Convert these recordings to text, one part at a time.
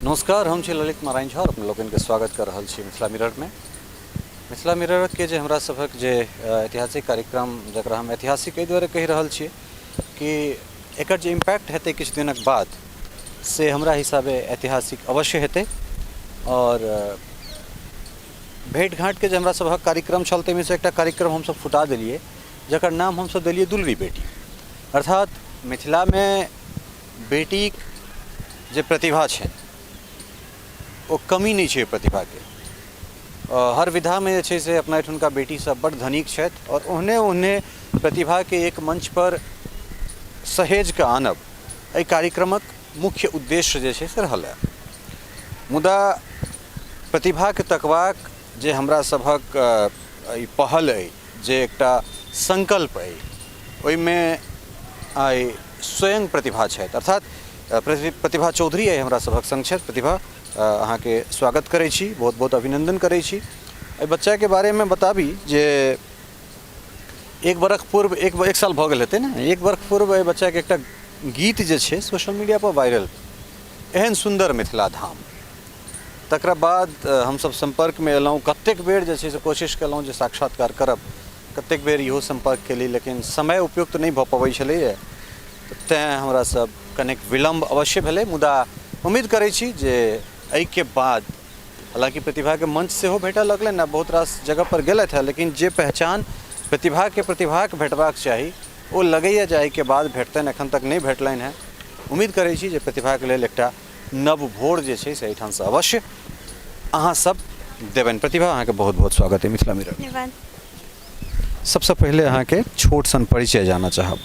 नमस्कार, हम छी ललित नारायण झा और अपने लोकनिके स्वागत कर रहल छी मिथिला मिररमे। मिथिला मिररके जे हमरा सभक जे ऐतिहासिक कार्यक्रम, जकरा हम ऐतिहासिक एहि दुआरे कहि रहल छी कि एकर जे इम्पैक्ट हेतै किछु दिनक बाद से हमरा हिसाबे ऐतिहासिक अवश्य हेतै। और भेँट घाँटके जे हमरा सभक कार्यक्रम छल ताहिमे से एकटा कार्यक्रम हमसभ फुटा देलियै, जकर नाम हमसभ देलियै दुलरी बेटी। अर्थात मिथिलामे बेटीक जे प्रतिभा छनि ओ कमी नहि छै प्रतिभाके। हर विधामे जे छै से अपना एहिठुनका बेटी सब बड्ड धनिक छथि आओर ओहने ओहने प्रतिभाके एक मंचपर सहेजके आनब एहि कार्यक्रमक मुख्य उद्देश्य जे छै से रहल हँ। मुदा प्रतिभाके तकबाक जे हमरा सभक ई पहल अइ, जे एकटा संकल्प अइ, ओहिमे आइ स्वयं प्रतिभा छथि, अर्थात प्रतिभा चौधरी आइ हमरा सभक संग छथि। प्रतिभा, अहाँके स्वागत करै छी, बहुत बहुत अभिनन्दन करै छी। एहि बच्चाके बारेमे बताबी जे एक बरख पूर्व, एक साल भऽ गेल हेतै ने, एक बरख पूर्व एहि बच्चाके एकटा गीत जे छै सोशल मीडिया पर वायरल, एहन सुन्दर मिथिला धाम। तकरा बाद हमसभ सम्पर्कमे एलहुँ, कतेक बेर जे छै से कोशिश केलहुँ जे साक्षात्कार करब, कतेक बेर इहो सम्पर्क केली, लेकिन समय उपयुक्त नहि भऽ पबै छलैए, तैँ हमरा सब कनेक विलम्ब अवश्य भेलै। मुदा उम्मीद करै छी जे एहिके बाद हालाँकि प्रतिभाके मंच सेहो भेटऽ लगलनि आ बहुत रास जगहपर गेलथि हेँ, लेकिन जे पहचान प्रतिभाके प्रतिभाके भेटबाक चाही ओ लगैए जे एहिके बाद भेटतनि, एखन तक नहि भेटलनि हेँ। उम्मीद करै छी जे प्रतिभाके लेल एकटा नव भोर जे छै से एहिठामसँ अवश्य अहाँ सब देबनि। प्रतिभा, अहाँके बहुत बहुत स्वागत है मिथिला मिरर। धन्यवाद। सबसँ पहिले अहाँके छोट सन परिचय जानऽ चाहब।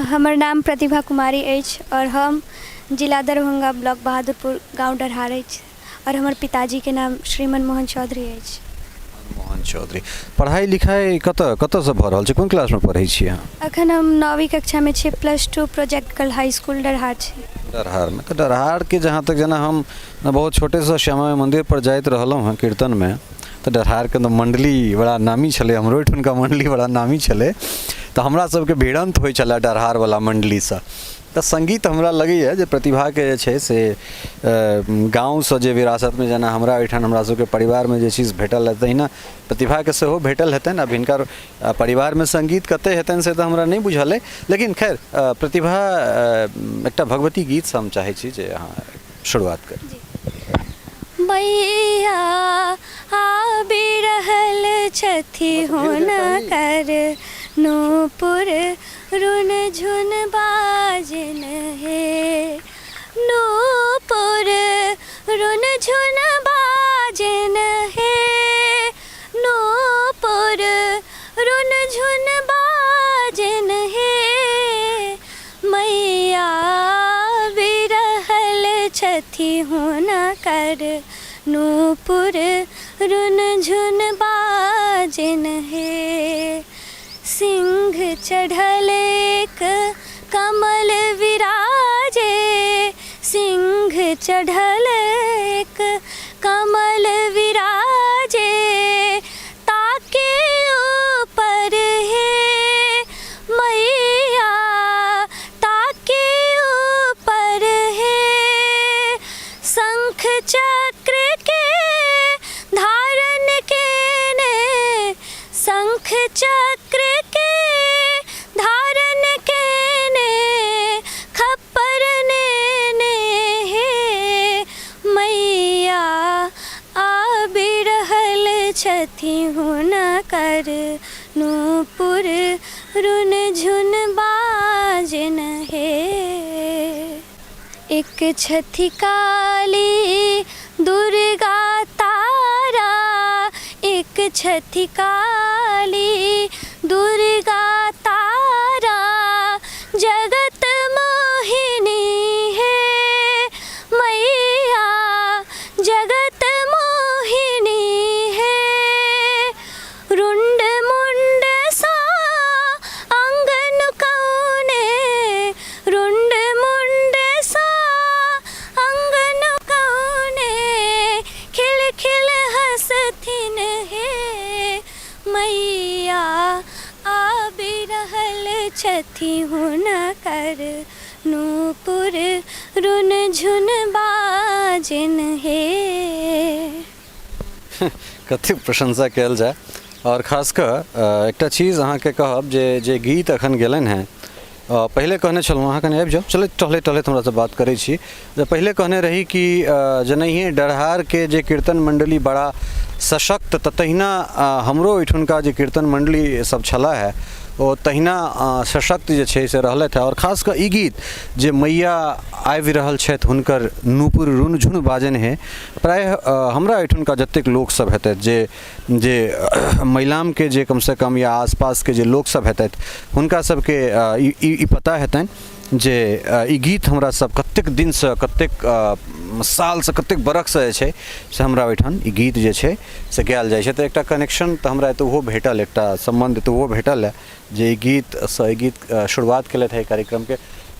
हमर नाम प्रतिभा कुमारी अछि और हम जिला दरभंगा, ब्लॉक बहादुरपुर, गाँव डरहार अछि और हमर पिताजीके नाम श्री मनमोहन चौधरी अछि। मनमोहन चौधरी। पढ़ाइ लिखाइ कतऽ कतऽसँ भऽ रहल छै, कोन क्लासमे पढ़ै छी अहाँ? अखन हम नौवीं कक्षामे छी, plus two project girl high school Darhar छै। डरहारमे। तऽ डरहारके जहाँ तक जेना हम बहुत छोटेसँ श्यामा माइ मन्दिरपर जाइत रहलहुँ हँ कीर्तनमे, तऽ डरहारके तऽ मण्डली बड़ा नामी छलै, हमरो ओहिठुनका मण्डली बड़ा नामी छलै, तऽ हमरा सबके भिड़न्त होइ छलै डरहारवला मण्डलीसँ। तऽ सङ्गीत हमरा लगैए जे प्रतिभाके जे छै से गाँवसँ जे विरासतमे जेना हमरा ओहिठाम हमरा सबके परिवारमे जे चीज भेटल हँ तहिना प्रतिभाके सेहो भेटल हेतनि। आब हिनकर परिवारमे सङ्गीत कतेक हेतनि से तऽ हमरा नहि बुझल अइ, लेकिन खैर प्रतिभा एकटा भगवती गीतसँ हम चाहै छी जे अहाँ शुरुआत करी। मैया आबि रहल छथि हुनकर नूपुर रुन झुन बाजन हे, नूपुर रुन झुन बाजन हे, नूपुर रुन झुन बाजन हे, मैया आबि रहल छथि हुनकर नूपुर रुन झुन बाजन हे। सिंह चढ़ल एक कमल विराजे, सिंह चढ़ल एक कमल विराजे, ताके ऊपर हे मैया, ताके ऊपर हे, शंख चक्र के धारण केने, शंख चक्र के धारण केने, खप्पर नेने हे मैया आबि रहल छथि हुनकर नूपुर रुन झुन बाजन हे। एक छथि काली दुर्गा तारा, एक छथि काली दुर्गा तारा, जगत मोहिनी हे मैया, जगत मोहिनी हे। रुंड मुंड सा अंगन कौने, रुंड मुंड सा अंगन कौने, खिल खिल हंसथिन हे मैया आबि रहल छथि हुनकर नूपुर रुन झुन बाजन। बाजन हे। कतेक प्रशंसा कयल जाय। आओर खास कऽ एकटा चीज अहाँके कहब जे जे गीत एखन गेलनि हेँ, पहिले कहने छलहुँ, अहाँ कनि आबि जाउ, चलैत टहलैत टहलैत हमरासँ बात करै छी जे पहिले कहने रही कि जेनाहिए डरहारके जे कीर्तन मण्डली बड़ा सशक्त, तऽ तहिना हमरो ओहिठुनका जे कीर्तन मण्डली सब छलाह हे ओ तहिना सशक्त जे छै से रहलथि हेँ। आओर खास कऽ ई गीत जे मैया आबि रहल छथि हुनकर नूपुर रुनझुन बाजन हे, प्रायः हमरा एहिठुनका जतेक लोकसभ हेतथि जे जे मैलामके जे कमसँ कम या आसपासके जे लोकसभ हेतथि हुनका सभके ई ई पता हेतनि जे ई गीत हमरा सब कतेक दिनसँ, कतेक सालसँ, कतेक बरखसँ जे छै से हमरा ओहिठाम ई गीत जे छै से गायल जाइ छै। तऽ एकटा कनेक्शन तऽ हमरा एतऽ ओहो भेटल, एकटा सम्बन्ध तऽ ओहो भेटल हँ जे ई गीतसँ ई गीत शुरुआत केलथि एहि कार्यक्रमके।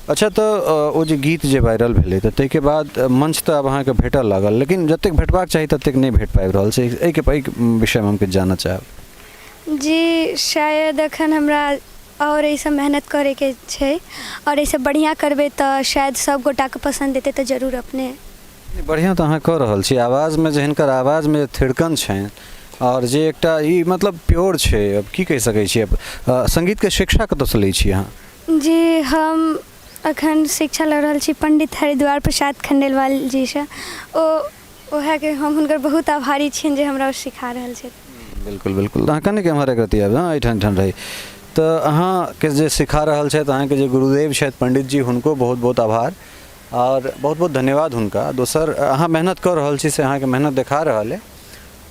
अच्छा, तऽ ओ जे गीत जे वायरल भेलै तऽ ताहिके बाद मंच तऽ आब अहाँके भेटऽ लागल, लेकिन जतेक भेटबाक चाही ततेक नहि भेट पाबि रहल छै। एहिके एहि विषयमे हम किछु जानऽ चाहब। जी, शायद एखन हमरा आओर एहिसँ मेहनत करैके छै आओर एहिसँ बढ़िआँ करबै तऽ शायद सभगोटाके पसन्द एतै तऽ जरूर अपने। बढ़िआँ तऽ अहाँ कऽ रहल छी। आवाजमे जे हिनकर आवाजमे जे थिरकन छनि आओर जे एकटा ई मतलब प्योर छै, अब की कहि सकै छी। सङ्गीतके शिक्षा कतऽसँ लै छी अहाँ? जी, हम अखन शिक्षा लऽ रहल छी पण्डित हरिद्वार प्रसाद खण्डेलवाल जीसँ। ओ उएहके हम हुनकर बहुत आभारी छियनि जे हमरा ओ सिखा रहल छथि। बिल्कुल बिल्कुल। अहाँ कनिक एम्हर एक रत्ती आबि जाउ, एहिठाम एहिठाम रही। तऽ अहाँके जे सिखा रहल छथि, अहाँके जे गुरुदेव छथि पण्डितजी, हुनको बहुत बहुत आभार आओर बहुत बहुत धन्यवाद हुनका। दोसर, अहाँ मेहनत कऽ रहल छी से अहाँके मेहनत देखा रहल अइ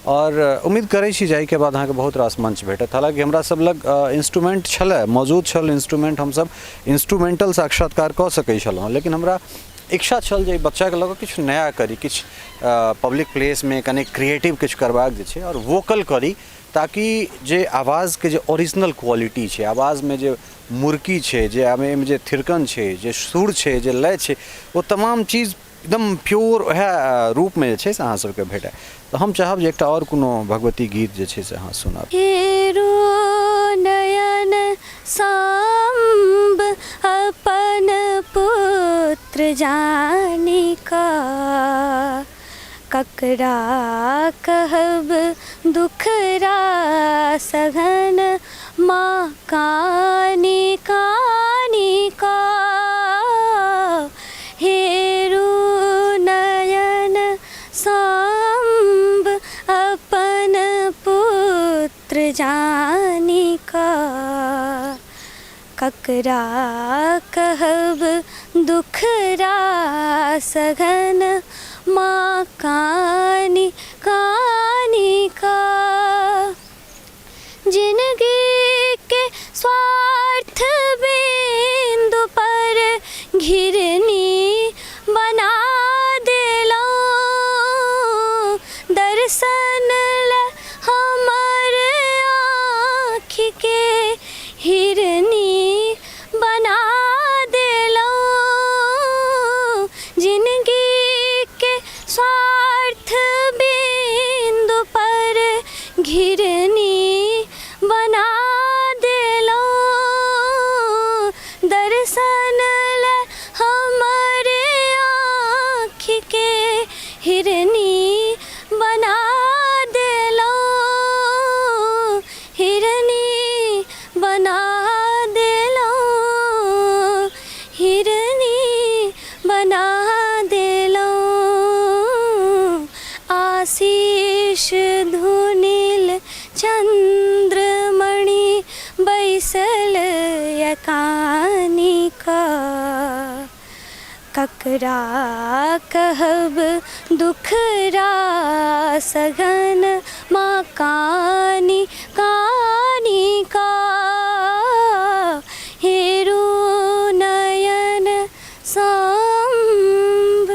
आओर उम्मीद करै छी जे एहिके बाद अहाँके बहुत रास मंच भेटत। हालाँकि हमरा सब लग इंस्ट्रूमेंट छलै, मौजूद छल इंस्ट्रूमेंट, हमसब इंस्ट्रूमेंटल साक्षात्कार कऽ सकै छलहुँ, लेकिन हमरा इच्छा छल जे एहि बच्चाके लऽ कऽ किछु नया करी, किछु पब्लिक प्लेसमे कनि क्रिएटिव किछु करबाक जे छै आओर वोकल करी, ताकि जे आवाजके जे ओरिजिनल क्वालिटी छै, आवाजमे जे मुर्की छै, जे एहिमे जे थिरकन छै, जे सुर छै, जे लय छै, ओ तमाम चीज एकदम प्योर वएह रूपमे जे छै से अहाँ सबके भेटय। तऽ हम चाहब जे एकटा आओर कोनो भगवती गीत जे छै से अहाँ सुनाबी। हेरो नयन साम्ब अपन पुत्र जानि कऽ, ककरा कहब दुखरा सघन माँ कानि कानि कऽ। हेरू नयन साम्ब अपन पुत्र जानि कऽ, ककरा कहब दुखरा सघन माँ कानि कानि कऽ। जिनगी के स्वार्थ बिंदु पर घिरनी बना देलहुँ, दर्शन ले हमर आँखि के हिरनी बना देलहुँ। जिनगी के स्वार्थ बिंदु पर घिरनी बना देलहुँ, दर्शन ले हमर आँखि के हिरनी बना देलहुँ, हिरनी बना देलहुँ, हिरनी बना देलहुँ। आशीष धुनिल चन्द्रमणि बैसल एकानी कऽ, ककरा कहब दुखरा सघन माँ कानी कानी कऽ। हेरू नयन साम्ब।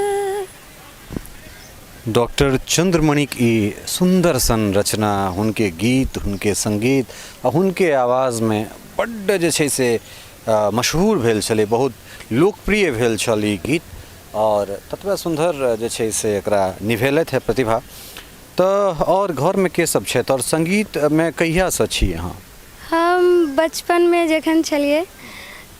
डॉक्टर चंद्रमणिक ई सुन्दर सन रचना, हुनके गीत, हुनके संगीत आ हुनके आवाजमे बड्ड जे छै से मशहूर भेल छलै, बहुत लोकप्रिय भेल छल ई गीत आओर ततबे सुन्दर जे छै से एकरा निभेलथि हे प्रतिभा। तऽ आओर घरमे के सब छथि आओर सङ्गीतमे कहियासँ छी अहाँ? हम बचपनमे जखन छलियै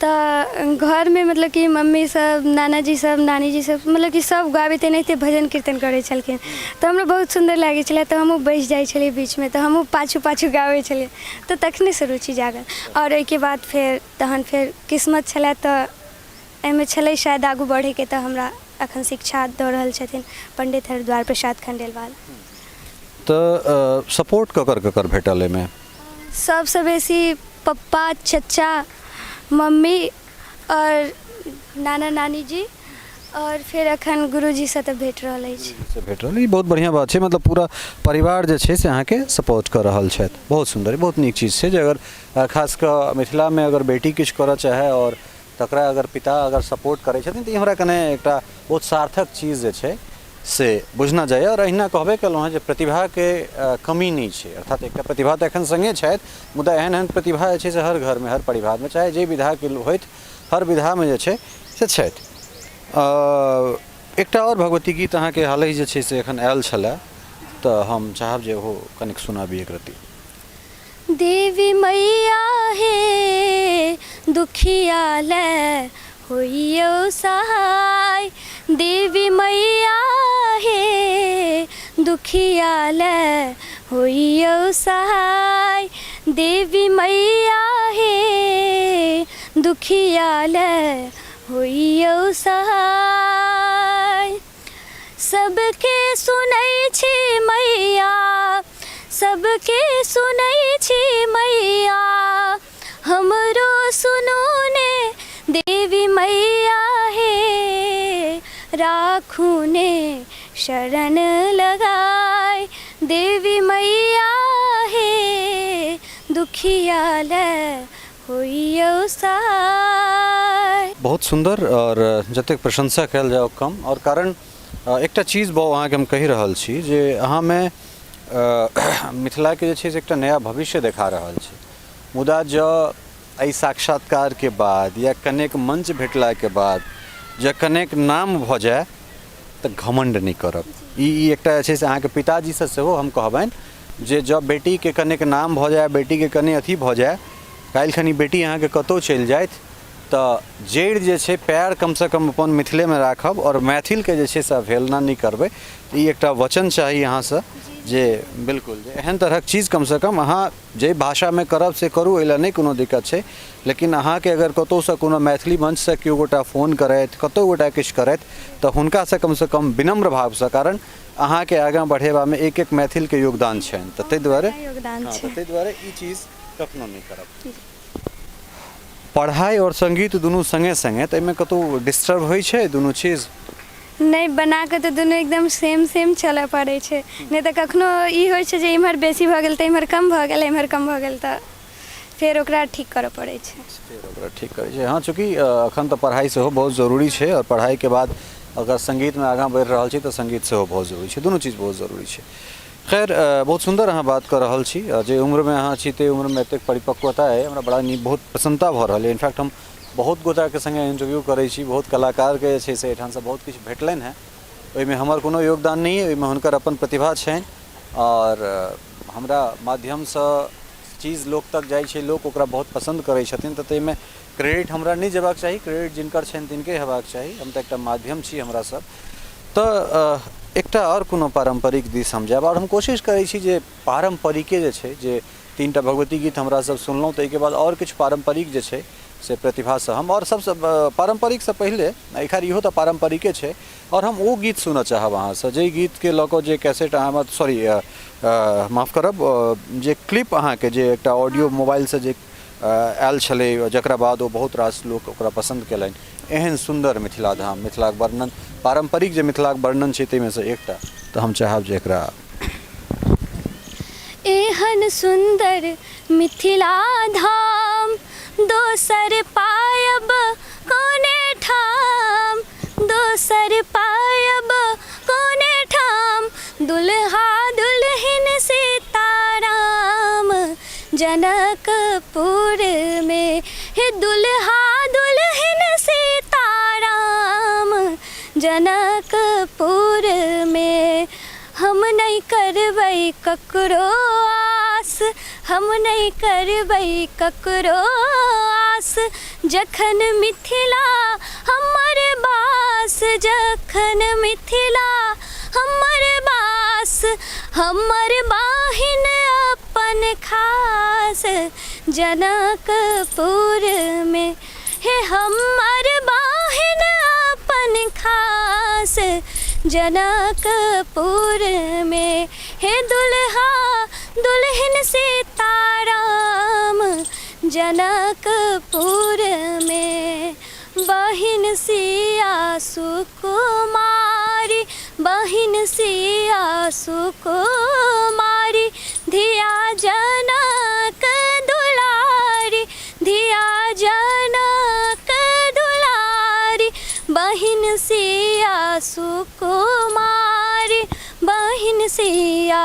तऽ घरमे मतलब कि मम्मीसभ नानाजी सब नानीजी सब मतलब कि सब गाबैत एनाहिते भजन कीर्तन करै छलखिन। तऽ हमरा बहुत सुन्दर लागै छलै, तऽ हमहूँ बैसि जाइ छलियै बीचमे, तऽ हमहूँ पाछू पाछू गाबै छलियै। तऽ तखनेसँ रुचि जागल आओर ओहिके बाद फेर तहन फेर किस्मत छलै तऽ एहिमे छलै शायद आगू बढ़ैके, तऽ हमरा एखन शिक्षा दऽ रहल छथिन पण्डित हरिद्वार प्रसाद खण्डेलवाल। तऽ सपोर्ट ककर ककर भेटल एहिमे? सबसँ बेसी पप्पा, चचा, मम्मी आओर नाना नानी जी, आओर फेर एखन गुरुजीसँ तऽ भेट रहल अछि। से भेट रहल, ई बहुत बढ़िआँ बात छै। मतलब पूरा परिवार जे छै से अहाँके सपोर्ट कऽ रहल छथि। बहुत सुन्दर, बहुत नीक चीज छै जे अगर खास कऽ मिथिलामे अगर बेटी किछु करऽ चाहै आओर तकरा अगर पिता अगर सपोर्ट करै छथिन, तऽ ई हमरा कने एकटा बहुत सार्थक चीज जे छै से बुझना जाइए। आओर अहिना कहबे केलहुँ हँ जे प्रतिभाके कमी नहि छै, अर्थात एकटा प्रतिभा तऽ एखन सङ्गे छथि, मुदा एहन एहन प्रतिभा जे छै से हर घरमे, हर परिवारमे, चाहे जे विधाके होथि, हर विधामे जे छै से छथि। एकटा आओर भगवती गीत अहाँके हालहि जे छै से एखन आयल छलए, तऽ हम चाहब जे ओहो कनिक सुनाबी एक रत्ती। देवी मैया हे दुखिया लै होइयौ सहाय, देवी मैया हे दुखिया लै होइयौ सहाय, देवी मैया हे दुखिया लै होइयौ सहाय। सबके सुनै छी मैया, सबके सुनै छी मैया, हमरो सुनू ने देवी मैया हे, राखू ने शरण लगाय, देवी मैया हे दुखिया लै होइयौ सहाय। बहुत सुन्दर, आओर जतेक प्रशंसा कयल जाय ओ कम। आओर कारण एकटा चीज बाउ अहाँके हम कहि रहल छी जे अहाँमे मिथिलाके जे छै से एकटा नया भविष्य देखा रहल छै, मुदा जँ एहि साक्षात्कारके बाद या कनेक मंच भेटलाके बाद जँ कनेक नाम भऽ जाय तऽ घमण्ड नहि करब। ई एकटा जे छै से अहाँके पिताजीसँ सेहो हम कहबनि जे जँ बेटीके कनेक नाम भऽ जाय, बेटीके कने अथी भऽ जाय, काल्हि खनी बेटी अहाँके कतहु चलि जाथि तऽ जड़ि जे छै पएर कमसँ कम अपन मिथिलेमे राखब आओर मैथिलके जे छै से अवहेलना नहि करबै। तऽ ई एकटा वचन चाही अहाँसँ जे बिल्कुल जे एहन तरहक चीज कमसँ कम अहाँ जाहि भाषामे करब से करू, एहि लए नहि कोनो दिक्कत छै, लेकिन अहाँके अगर कतहुसँ कोनो मैथिली मंचसँ केओ गोटा फोन करथि, कतहु गोटा किछु करथि, तऽ हुनकासँ कमसँ कम विनम्र भावसँ, कारण अहाँके आगाँ बढ़ेबामे एक एक मैथिलके योगदान छनि, तऽ ताहि दुआरे योगदान हँ छै। तऽ ताहि दुआरे ई चीज कखनो नहि करब। पढ़ाइ आओर सङ्गीत दुनू सङ्गे सङ्गे, तऽ एहिमे कतहु डिस्टर्ब होइ छै दुनू चीज? नहि, बना कऽ तऽ दुनू एकदम सेम सेम चलऽ पड़ै छै, नहि तऽ कखनो ई होइ छै जे इम्हर बेसी भऽ गेल तऽ इम्हर कम भऽ गेल, इम्हर कम भऽ गेल तऽ फेर ओकरा ठीक करऽ पड़ै छै। फेर ओकरा ठीक करै छै। हँ, चूँकि एखन तऽ पढ़ाइ सेहो बहुत जरूरी छै आओर पढ़ाइके बाद अगर सङ्गीतमे आगाँ बढ़ि रहल छी तऽ सङ्गीत सेहो बहुत जरूरी छै, दुनू चीज बहुत जरूरी छै। खैर, बहुत सुन्दर अहाँ बात कऽ रहल छी। जे उम्रमे अहाँ छी ताहि उम्रमे एतेक परिपक्वता अइ, हमरा बड़ा नीक, बहुत प्रसन्नता भऽ रहल अइ। इनफैक्ट हम बहुत गोटाके सङ्गे इंटरव्यू करै छी, बहुत कलाकारके जे छै से एहिठामसँ बहुत किछु भेटलनि हेँ। ओहिमे हमर कोनो योगदान नहि अइ, ओहिमे हुनकर अपन प्रतिभा छनि आओर हमरा माध्यमसँ चीज लोक तक जाइ छै, लोक ओकरा बहुत पसन्द करै छथिन, तऽ ताहिमे क्रेडिट हमरा नहि जेबाक चाही, क्रेडिट जिनकर छनि तिनके हेबाक चाही, हम तऽ एकटा माध्यम छी हमरा सब। तऽ एकटा आओर कोनो पारम्परिक दिस हम जायब आओर हम कोशिश करै छी जे पारम्परिके जे छै जे तीनटा भगवती गीत हमरा सब सुनलहुँ, ताहिके बाद आओर किछु पारम्परिक जे छै से प्रतिभासँ हम आओर सबसँ पारम्परिकसँ पहिले खैर इहो तऽ पारम्परिके छै, आओर हम ओ गीत सुनऽ चाहब अहाँसँ जाहि गीतके लऽ कऽ जे कैसेट अहाँ, सॉरी माफ करब, जे क्लिप अहाँके जे एकटा ऑडियो मोबाइलसँ जे आयल छलै, जकरा बाद ओ बहुत रास लोक ओकरा पसन्द केलनि, एहन सुन्दर मिथिला धाम, मिथिलाक वर्णन, पारम्परिक जे मिथिलाक वर्णन छै ताहिमे सँ एकटा, तऽ हम चाहब जे एकरा। एहन सुन्दर मिथिला धाम दोसर पायब कोने ठाम, दोसर पायब कोने ठाम, दुल्हा दुल्हिन सीताराम जनकपुर में, हे दुल्हा दुल्हिन सीताराम जनकपुर में। हम नहि करबै ककरो आस, हम नहि करबै ककरो आस, जखन मिथिला हमर बास, जखन मिथिला हमर बास, हमर बाहिन अपन खास जनकपुरमे, हे हमर बाहिन अपन खास जनकपुरमे, हे दुल्हा दुल्हन सीताराम जनकपुरमे, बहिन सिया सुकुमारी, बहिन सिया सुकुमारी, धिया जनक दुलारी, धिया जनक दुलारी, बहिन सिया सुकुमारी, बहिन सिया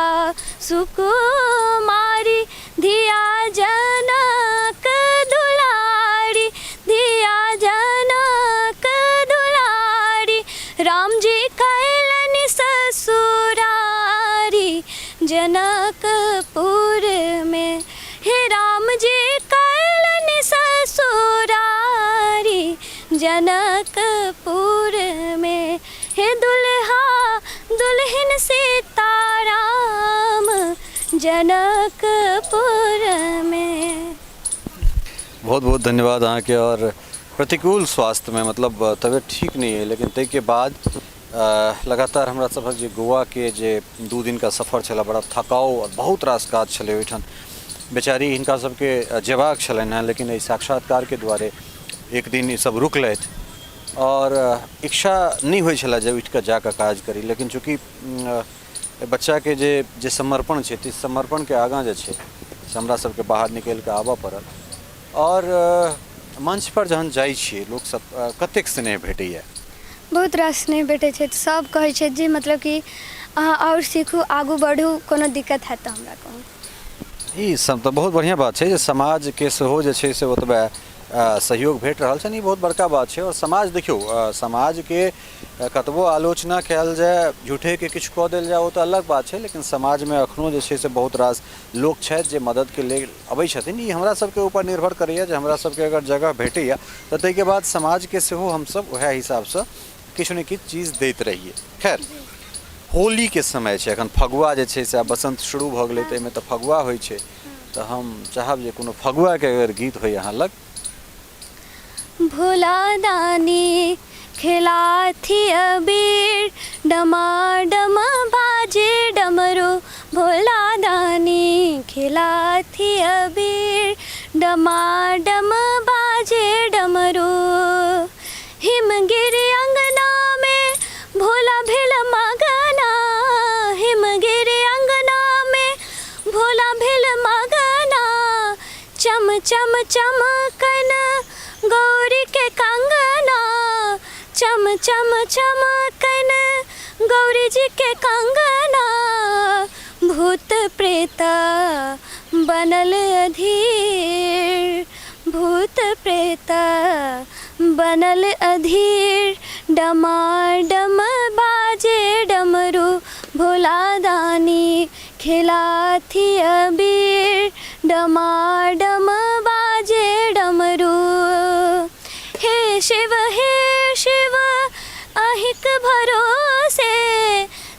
सुकुमारी, धिया जनक दुलारी, धिया जनक दुलारी, रामजी कैलनि ससुरारी जनकपुरमे, हे रामजी कैलनि ससुरारी जनकपुरमे, हे दुल्हा दुल्हन सीताराम जनकपुरमे। बहुत बहुत धन्यवाद अहाँके। आओर प्रतिकूल स्वास्थ्यमे, मतलब तबियत ठीक नहि अइ, लेकिन ताहिके बाद लगातार हमरा सभक जे गोवाके जे 2 दिनका सफर छलै, बड़ा थकाउ आओर बहुत रास काज छलै ओहिठाम। बेचारी हिनका सबके जेबाक छलनि हेँ, लेकिन एहि साक्षात्कारके दुआरे एक दिन ई सब रुकलथि। आओर इच्छा नहि होइ छलै जे उठिकऽ जाकऽ काज करी, लेकिन चूँकि बच्चाके जे जे समर्पण छै, ताहि समर्पणके आगाँ जे छै से हमरा सबके बाहर निकलिकऽ आबऽ पड़ल। आओर मंचपर जहन जाइ छियै, लोकसब कतेक स्नेह भेटैए? बहुत रास स्नेह भेटै छै। सभ कहै छै जे मतलब कि अहाँ आओर सीखू, आगू बढ़ू, कोनो दिक्कत हैत तऽ हमरा कहू। ई सब तऽ बहुत बढ़िआँ बात छै जे समाजके सेहो जे छै से ओतबे सहयोग भेट रहल छनि। ई बहुत बड़का बात छै। आओर समाज देखियौ, समाजके कतबो आलोचना कयल जाय, झूठेके किछु कऽ देल जाय, ओ तऽ अलग बात छै, लेकिन समाजमे एखनो जे छै से बहुत रास लोक छथि जे मददके लेल अबै छथिन। ई हमरा सबके ऊपर निर्भर करैए जे हमरा सबके अगर जगह भेटैए तऽ ताहिके बाद समाजके सेहो हमसब वएह हिसाबसँ किछु ने किछु चीज दैत रहियै। खैर, होलीके समय छै एखन, फगुआ जे छै से आब बसन्त शुरू भऽ गेलै, तऽ एहिमे तऽ फगुआ होइ छै। तऽ हम चाहब जे कोनो फगुआके अगर गीत होइ अहाँ लग। भोला दानी खेलाथी अबीर, डमाडम बाजे डमरू, भोला दानी खेलाथी अबीर, डमाडम बाजे डमरू, हिमगिरि अंगना में भोला भेल मगना, हिमगिरि अंगना में भोला भेल मगना, चम चम चमकन गौरी के कंगना, चम चम चमकन गौरी जी के कंगना, भूत प्रेत बनल अधीर, भूत प्रेत बनल अधीर, डमाडम बाजे डमरू, भोला दानी खेलाथी अबीर, डमाडम बाजे डमरू, हे शिव हे शिव अहिक भरोसे,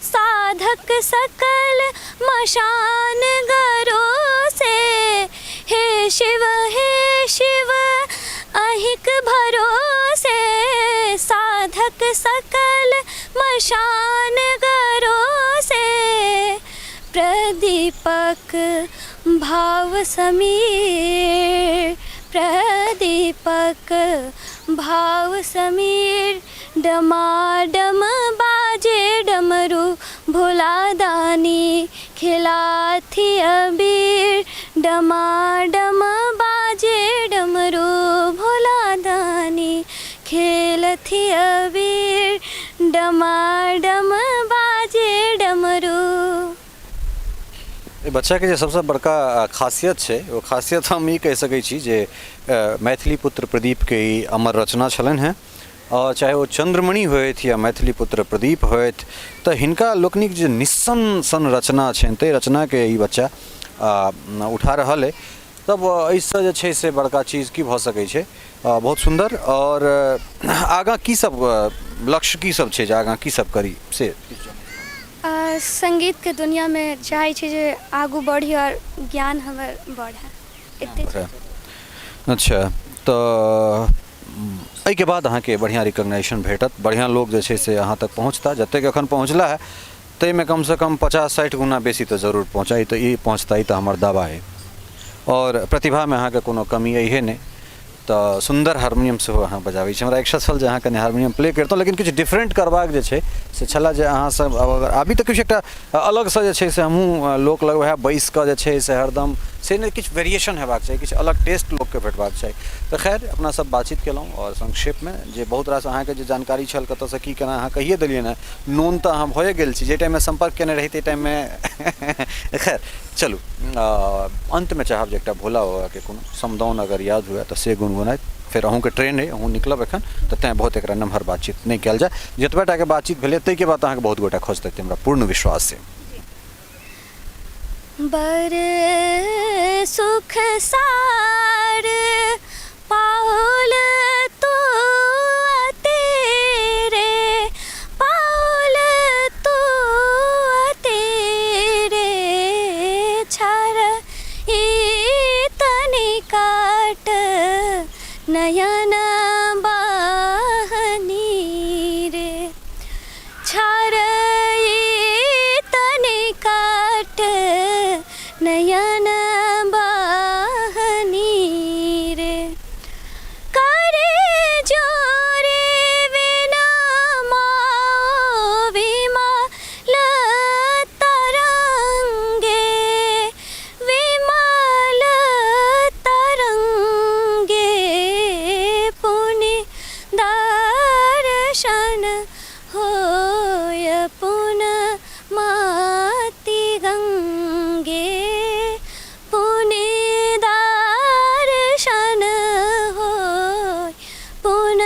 साधक सकल मशान गरोसे, हे शिव हे शिव अहिक भरोसे, साधक सकल मशान गरोसे, प्रदीपक भाव समीर, प्रदीपक भाव समीर, डमाडम बाजे डमरू, भोला दानी खिलाथी अबीर, डमाडम बाजे डमरू, भोला दानी खेलथी अबीर, डमाडम बाजे डमरू। एहि बच्चाके जे सबसँ बड़का खासियत छै, ओ खासियत हम ई कहि सकै छी जे मैथिली पुत्र प्रदीपके ई अमर रचना छलनि हेँ। आओर चाहे ओ चन्द्रमणि होथि या मैथिली पुत्र प्रदीप होथि, तऽ हिनका लोकनिक जे निस्सन सन रचना छनि, ताहि रचनाके ई बच्चा उठा रहल अइ। तब एहिसँ जे छै से बड़का चीज की भऽ सकै छै? बहुत सुन्दर। आओर आगाँ की सब लक्ष्य की सब छै जे आगाँ की सब करी से? सङ्गीतके दुनिआँमे चाहै छी जे आगू बढ़ी आओर ज्ञान हमर बढ़ै, एते। अच्छा, तऽ एहिके बाद अहाँके बढ़िआँ रिकॉग्नाइजेशन भेटत, बढ़िआँ लोक जे छै से अहाँ तक पहुँचता। जतेक एखन पहुँचला है ताहिमे कमसँ कम 50-60 गुना बेसी तऽ जरूर पहुँचाइ, तऽ ई पहुँचता, ई तऽ हमर दावा अइ। आओर प्रतिभामे अहाँके कोनो कमी अइहे नहि, तऽ सुन्दर हारमोनियम सेहो अहाँ बजाबै छी। हमरा इच्छा छल जे अहाँ कनि हारमोनियम प्ले करितहुँ, लेकिन किछु डिफरेंट करबाक जे छै से छलए जे अहाँसभ आब अगर आबी तऽ किछु एकटा अलगसँ जे छै से हमहूँ लोक लग वएह बैसि कऽ जे छै से हरदम से नहि, किछु वेरिएशन हेबाक चाही, किछु अलग टेस्ट लोकके भेटबाक चाही। तऽ खैर, अपना सब बातचीत केलहुँ आओर संक्षेपमे जे बहुत रास अहाँके जे जानकारी छल कतऽसँ की केना, अहाँ कहिए देलियै ने। नोन तऽ अहाँ भए गेल छी जाहि टाइममे सम्पर्क केने रही ताहि टाइममे। खैर चलू, अन्तमे चाहब जे एकटा भोला बाबाके कोनो समदाउन अगर याद हुए तऽ से गुनगुनाइत, फेर अहूँके ट्रेन अइ, अहूँ निकलब एखन, तऽ तैँ बहुत एकरा नमहर बातचीत नहि कयल जाय। जतबे टाके बातचीत भेलै ताहिके बाद अहाँके बहुत गोटा खोजतै, हमरा पूर्ण विश्वास अइ। बर सुख सार पाओल तो तेरे, पाओल तो तेरे, छार तनि काट नयन बहनी रे, छार तनि काट नयन बहनी रे, करे जोरे बिना विमल तरंगे, विमल तरंगे, पुनि दर्शन होय पुन माति गंगे, पुनि दर्शन होय पुन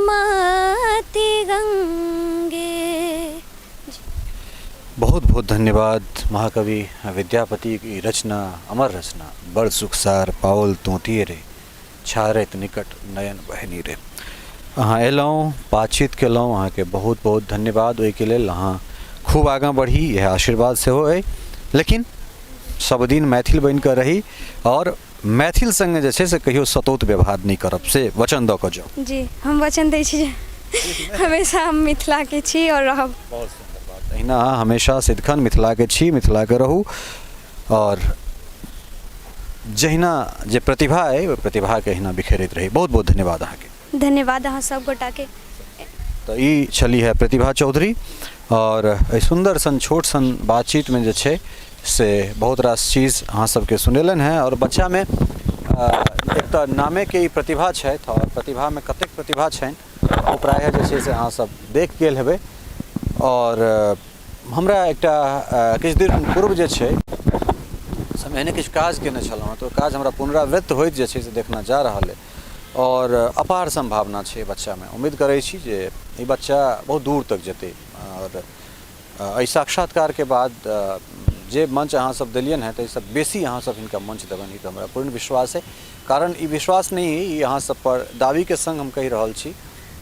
माति गंगे। बहुत बहुत धन्यवाद। महाकवि विद्यापति की रचना, अमर रचना, बड़ सुखसार पाओल तोतिए रे, छारैत निकट नयन बहनी रे। अहाँ अयलहुँ, बातचीत केलहुँ, अहाँके बहुत बहुत धन्यवाद ओहिके लेल। अहाँ खूब आगाँ बढ़ी, इएह आशीर्वाद सेहो अइ, लेकिन सबदिन मैथिल बनि कऽ रही आओर मैथिल सङ्गे जे छै से कहियो सतौत व्यवहार नहि करब, से वचन दऽ कऽ जाउ। जी, हम वचन दै छी जे हमेशा हम मिथिलाके छी आओर रहब। बहुत सुन्दर बात। अहिना अहाँ हमेशा सदिखन मिथिलाके छी, मिथिलाके रहू आओर जहिना जे प्रतिभा अइ ओहि प्रतिभाके अहिना बिखेरैत रही। बहुत बहुत धन्यवाद अहाँके। धन्यवाद अहाँ सब गोटाके। तऽ ई छली है प्रतिभा चौधरी आओर एहि सुन्दर सन छोट सन बातचीतमे जे छै से बहुत रास चीज अहाँ सबके सुनेलनि हेँ। आओर बच्चामे एक तऽ नामेके ई प्रतिभा छथि आओर प्रतिभामे कतेक प्रतिभा छनि ओ प्रायः जे छै से अहाँ सब देख गेल हेबै। आओर हमरा एकटा किछु दिन पूर्व जे छै से हम एहने किछु काज कयने छलहुँ हँ, तऽ ओ काज हमरा पुनरावृत्त होइत जे छै से देखना जा रहल अइ आओर अपार सम्भावना छै बच्चामे। उम्मीद करै छी जे ई बच्चा बहुत दूर तक जेतै। आओर एहि साक्षात्कारके बाद जे मंच अहाँ सब देलियनि हेँ ताहिसँ बेसी अहाँ सब हिनका मंच देबनि, ई तऽ हमरा पूर्ण विश्वास अइ। कारण ई विश्वास नहि, ई अहाँ सब पर दावीके सङ्ग हम कहि रहल छी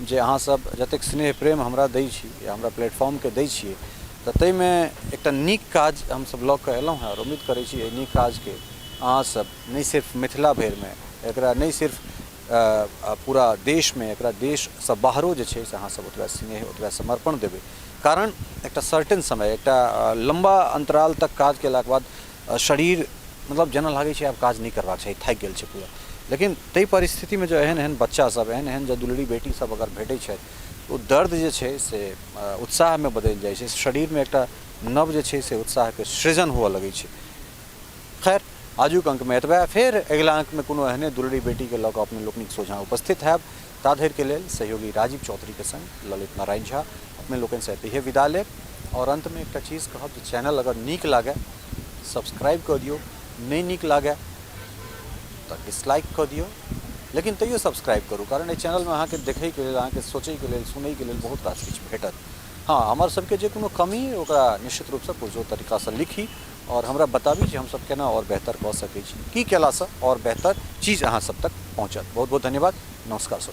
जे अहाँ सब जतेक स्नेह प्रेम हमरा दै छी या हमरा प्लेटफॉर्मके दै छियै तऽ ताहिमे एकटा नीक काज हमसब लऽ कऽ एलहुँ हेँ। आओर उम्मीद करै छी एहि नीक काजके अहाँ सब नहि सिर्फ मिथिला भरिमे, एकरा नहि सिर्फ पूरा देशमे, एकरा देशसँ बाहरो जे छै से अहाँ सब ओतबे स्नेह ओतबे समर्पण देबै। कारण एकटा सर्टेन समय, एकटा लम्बा अन्तराल तक काज केलाके बाद शरीर मतलब जेना लागै छै आब काज नहि करबाक चाही, थाकि गेल छै पूरा। लेकिन ताहि परिस्थितिमे जँ एहन एहन बच्चासभ, एहन एहन जँ दुलरी बेटीसभ अगर भेटै छथि, ओ दर्द जे छै से उत्साहमे बदलि जाइ छै, शरीरमे एकटा नव जे छै से उत्साहके सृजन हुअ लगै छै। खैर, आजुक अङ्कमे एतबे। फेर अगिला अङ्कमे कोनो एहने दुलरी बेटीके लऽ कऽ अपने लोकनिक सोझाँ उपस्थित हैब। ता धरिके लेल सहयोगी राजीव चौधरीके सङ्ग ललित नारायण झा अपने लोकनिसँ एतहिए विदा लेब। आओर अन्तमे एकटा चीज कहब जे चैनल अगर नीक लागय सब्सक्राइब कऽ दियौ, नहि नीक लागय तऽ डिसलाइक कऽ दियौ, लेकिन तैयो सब्सक्राइब करू, कारण एहि चैनलमे अहाँके देखैके लेल, अहाँके सोचैके लेल, सुनैके लेल बहुत रास किछु भेटत। हँ, हमर सबके जे कोनो कमी अइ ओकरा निश्चित रूपसँ पुरजोर तरीकासँ लिखी आओर हमरा बताबी जे हमसब केना आओर बेहतर कऽ सकै छी, की केलासँ आओर बेहतर चीज अहाँ सब तक पहुँचत। बहुत बहुत धन्यवाद। नमस्कार सर।